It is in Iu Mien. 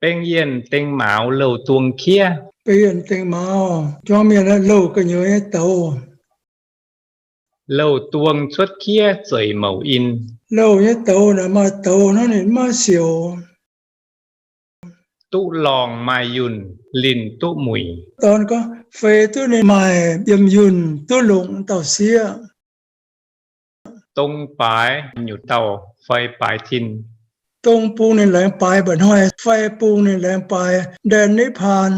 Bengh yienh dengh mauz louh duong kiev. Bengh yienh dengh mauz juangc mienh louh gu'nyuoz nyei douz. Louh duong cuotv kiev zeic mouc in. Louh nyei douz naaic maaih douz hnangv ninh maiv siouc. Duqv lorngh maaih yunh linh duqv muic. Dorn gorngv fei duqv ninh maaih yiem yunh duqv longc dauh sieqv. Dong baaix nyutc dauh fai baaix tin. Dong bung ninh laengz baaix mba'hnoi fai bung ninh laengz baaix ndaen nipv paan.